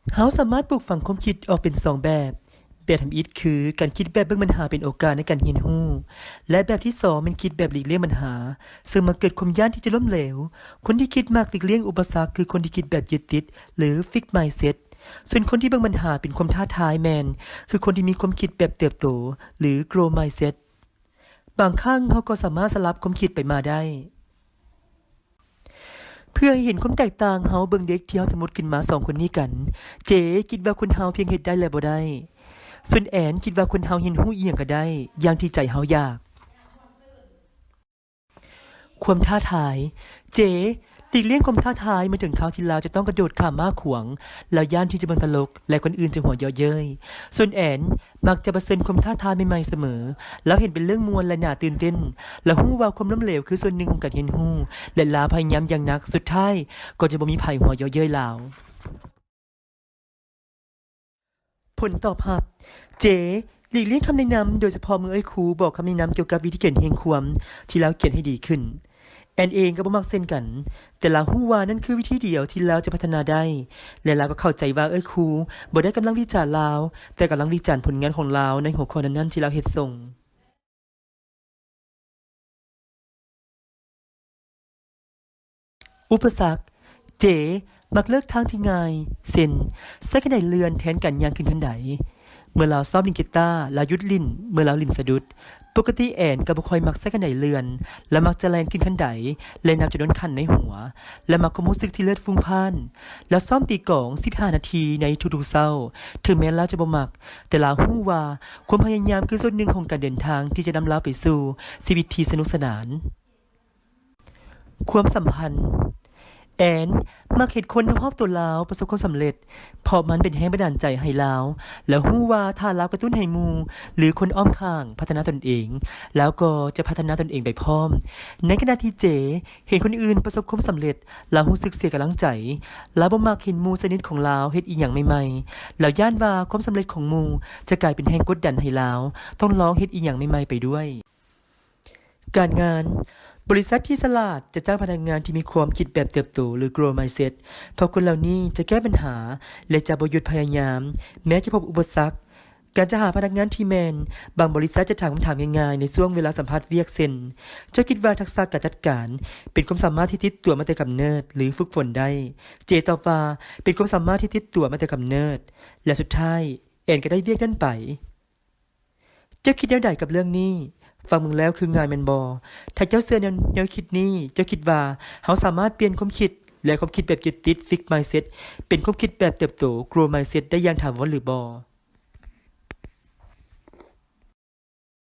ເຮົາສາມາດປູກຝັງຄວາມຄິດອອກເປັນສອງແບບ. ແບບທຳອິດຄືການຄິດແບບເບິ່ງບັນຫາເປັນໂອກາດໃນການຮຽນຮູ້ ແລະ ແບບທີສອງແມ່ນຄິດແບບຫຼີກລ່ຽງບັນຫາ, ເຊິ່ງມັກເກີດຄວາມຢ້ານທີ່ຈະລົ້ມເຫຼວ. ຄົນທີ່ຄິດມັກຫຼີກລ່ຽງອຸປະສັກຄືຄົນທີ່ຄິດແບບຍຶດຕິດ ຫຼື fixed mindset. ສ່ວນຄົນທີ່ເບິ່ງບັນຫາເປັນຄວາມທ້າທາຍແມ່ນ ຄືຄົນທີ່ມີຄວາມຄິດແບບເຕີບໂຕ ຫຼື growth mindset. ບາງຄັ້ງເຮົາກໍສາມາດສະຫຼັບຄວາມຄິດໄປມາໄດ້. ເພື່ອໃຫ້ເຫັນຄວາມແຕກຕ່າງ, ເຮົາເບິ່ງເດັກທີ່ເຮົາສົມມຸດຂຶ້ນມາສອງຄົນນີ້ກັນ. ເຈ ຄິດວ່າຄົນເຮົາພຽງເຮັດໄດ້ ແລະ ບໍ່ໄດ້. ສ່ວນແອນ ຄິດວ່າຄົນເຮົາຮຽນຮູ້ອີ່ຫຍັງກໍໄດ້ ຢ່າງທີ່ໃຈເຮົາຢາກ. ຄວາມທ້າທາຍ. ເຈ ຫຼີກລ່ຽງຄວາມທ້າທາຍເມື່ອເຖິງຄາວທີ່ລາວຈະຕ້ອງກະໂດດຂ້າມມ້າຂວາງ. ລາວຢ້ານທີ່ຈະເບິ່ງຕະຫຼົກ ແລະ ຄົນອື່ນຈະຫົວເຍາະເຍີ້ຍ. ສ່ວນແອນ ມັກຈະປະເຊີນຄວາມທ້າທາຍໃໝ່ໆສະເໝີ. ລາວເຫັນເປັນເລື່ອງມ່ວນ ແລະ ໜ້າຕື່ນເຕັ້ນ. ລາວຮູ້ວ່າຄວາມລົ້ມເຫຼວຄືສ່ວນໜຶ່ງຂອງການຮຽນຮູ້ ແລະ ລາວພະຍາຍາມຢ່າງໜັກ, ສຸດທ້າຍກໍຈະບໍ່ມີໃຜຫົວເຍາະເຍີ້ຍລາວ. ຜົນຕອບຮັບ. ເຈ ຫຼີກລ່ຽງຄຳແນະນຳ, ໂດຍສະເພາະເມື່ອເອື້ອຍຄູບອກຄຳແນະນຳກ່ຽວກັບວິທີກຽນຮຽງຄວາມທີ່ລາວກຽນໃຫ້ດີຂຶ້ນ. ແອນເອງກໍບໍ່ມັກເຊັ່ນກັນ, ແຕ່ລາວຮູ້ວ່ານັ້ນຄືວິທີດຽວທີ່ລາວຈະພັດທະນາໄດ້ ແລະ ລາວກໍເຂົ້າໃຈວ່າເອື້ອຍຄູບໍ່ໄດ້ກຳລັງວິຈານລາວ, ແຕ່ກຳລັງວິຈານຜົນງານຂອງລາວໃນຫົວຂໍ້ນັ້ນໆທີ່ລາວເຮັດສົ່ງ. ອຸປະສັກ. ເຈ ມັກເລືອກທາງທີ່ງ່າຍ ເຊັ່ນ ໃຊ້ຂັ້ນໄດເລື່ອນແທນການຍ່າງຂຶ້ນຂັ້ນໄດ. ເມື່ອລາວຊ້ອມຫຼິ້ນກີຕາ, ລາວຢຸດຫຼິ້ນເມື່ອລາວຫຼິ້ນສະດຸດ. ປົກກະຕິແອນກໍບໍ່ຄ່ອຍມັກໃຊ້ຂັ້ນໄດເລື່ອນ, ລາວມັກຈະແລ່ນຂຶ້ນຂັ້ນໄດ ແລະ ນັບຈຳນວນຂັ້ນໃນຫົວ. ລາວມັກຄວາມຮູ້ສຶກທີ່ເລີດຟຸ້ງຜ່ານ. ລາວຊ້ອມຕີກອງສິບຫ້ານາທີໃນທຸກໆເຊົ້າ. ເຖິງແມ່ນລາວຈະບໍ່ມັກ, ແຕ່ລາວຮູ້ວ່າຄວາມພະຍາຍາມຄືສ່ວນໜຶ່ງຂອງການເດີນທາງທີ່ຈະນຳລາວໄປສູ່ຊີວິດທີ່ສະໜຸກສະໜານ. ຄວາມສຳພັນ. ແອນ ມັກເຫັນຄົນຮອບໆຕົວລາວປະສົບຄວາມສຳເລັດ ເພາະມັນເປັນແຮງບັນດານໃຈໃຫ້ລາວ. ລາວຮູ້ວ່າຖ້າລາວກະຕຸ້ນໃຫ້ໝູ່ ຫຼື ຄົນອ້ອມຂ້າງພັດທະນາຕົນເອງ, ລາວກໍຈະພັດທະນາຕົນເອງໄປພ້ອມ. ໃນຂະນະທີ່ເຈ ເຫັນຄົນອື່ນປະສົບຄວາມສຳເລັດ, ລາວຮູ້ສຶກເສຍກຳລັງໃຈ. ລາວບໍ່ມັກເຫັນໝູ່ສະໜິດຂອງລາວເຮັດອີ່ຫຍັງໃໝ່ໆ. ລາວຢ້ານວ່າຄວາມສຳເລັດຂອງໝູ່ຈະກາຍເປັນແຮງກົດດັນໃຫ້ລາວຕ້ອງລອງເຮັດອີ່ຫຍັງໃໝ່ໆໄປດ້ວຍ. ການງານ. ບໍລິສັດທີ່ສະຫຼາດຈະຈ້າງພະນັກງານທີ່ມີຄວາມຄິດແບບເຕີບໂຕ ຫຼື growth mindset ເພາະຄົນເຫຼົ່ານີ້ຈະແກ້ບັນຫາ ແລະ ຈະບໍ່ຢຸດພະຍາຍາມ ແມ້ຈະພົບອຸປະສັກ. ການຈະຫາພະນັກງານທີ່ແມ່ນ, ບາງບໍລິສັດຈະຖາມຄຳຖາມງ່າຍໆໃນຊ່ວງເວລາສຳພາດວຽກ ເຊັ່ນ ເຈົ້າຄິດວ່າທັກສະການຈັດການເປັນຄວາມສາມາດທີ່ຕິດຕົວມາແຕ່ກຳເນີດ ຫຼື ຝຶກຝົນໄດ້? ເຈຕອບວ່າ ເປັນຄວາມສາມາດທີ່ຕິດຕົວມາແຕ່ກຳເນີດ. ແລະ ສຸດທ້າຍ ແອນກໍໄດ້ວຽກນັ້ນໄປ. ເຈົ້າຄິດແນວໃດກັບເລື່ອງນີ້? ຟັງເບິ່ງແລ້ວຄືງ່າຍແມ່ນບໍ່? ຖ້າເຈົ້າເຊື່ອແນວ, ແນວຄິດນີ້, ເຈົ້າຄິດວ່າເຮົາສາມາດປ່ຽນຄວາມຄິດ ແລະ ຄວາມຄິດແບບຍຶດຕິດ fixed mindset ເປັນຄວາມຄິດແບບເຕີບໂຕ growth mindset ໄດ້ຢ່າງຖາວອນຫຼືບໍ່?